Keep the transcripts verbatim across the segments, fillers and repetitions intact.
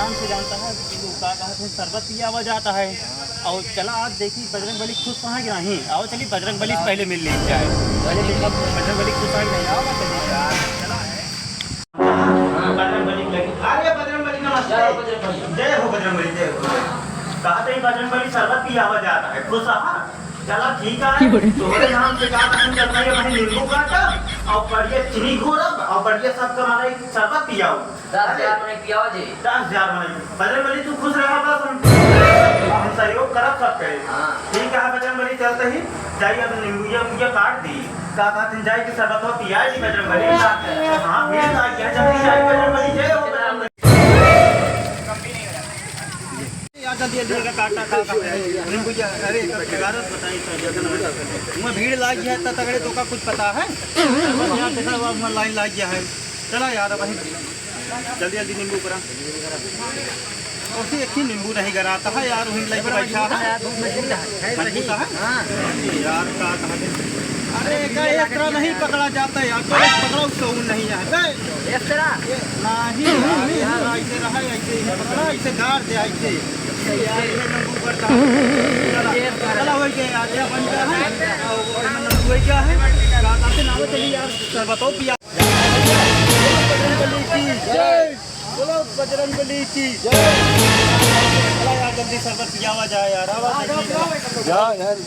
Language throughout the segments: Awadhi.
नाम से जानता है कि वो का कहत है, शरबत पियावा जाता है। और चला आज देखी बजरंग बली खुश है कि नहीं। आओ चली बजरंग बली से पहले मिल ली जाए। पहले देखा बजरंग बली खुश है कि नहीं। आओ चली। चला है। बजरंग बली लगी। अरे बजरंग बली नमस्ते। जय हो बजरंग बली। जय हो बजरंग बली, जय हो। कहा तो ये बजरंग बली शरबत पियावा जाता है, खुश है। चला ठीक है, तोहरे नाम से का कहन चलता है, भाई नींबू काटा और बढ़िया चीनी घोरब और बढ़िया सबका माने शरबत पियाओ। दस हजार मने पियाओ जी। दस हजार मने। बजरंग बली तू खुश रहा बस हम, हम सहयोग करब सब करे। हाँ। ठीक है बजरंग बली, चलते ही जाई अब नींबू या, या काट दी। का कहत हैं जाई कि शरबत हो पियाई जी बजरंग बली। हाँ, भीड़ लाग गया, जल्दी जाई बजरंग बली, जय हो बजरंग बली। यार जल्दी जल्दी का काटा का का नींबू या, अरे ग्यारह बताई तो मैं भीड़ लाग गया है, तगड़े तो का कुछ पता है। यहाँ देखा हुआ लाइन लाग गया है। चला यार, वहीं जल्दी जल्दी नींबू करा। उसी एक ही नींबू नहीं गराता है यार, वहीं लेके बैठा है। मजबूत है। हाँ। यार का कहा थे? अरे का इस तरह नहीं पकड़ा जाता है यार, तो पकड़ा उसको नहीं है बे। इस तरह? ये नहीं यार, यार ऐसे रहा, ऐसे ही पकड़ा, ऐसे गाड़ दे, ऐसे। यार ये नींबू करता है। चला, चला हो गया यार, क्या बन गया है? और वो नींबू है क्या है? रात आते ना हो, चलिए यार, सर बताओ पिया। बजरंग बली की जय। बोलो बजरंग बली की जय। चला यार, जल्दी शरबत पियावा जाए यार, आवा जल्दी। जा यार।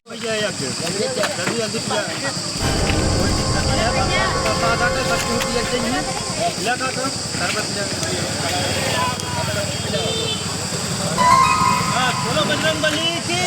हो जाए यार, जल्दी जल्दी पिया। कोई दिक्कत नहीं है, बाबा का प्रसाद आता है, सब कुछ पिया चाहिए। ले खा तो शरबत ले। हाँ, बोलो बजरंग बली की।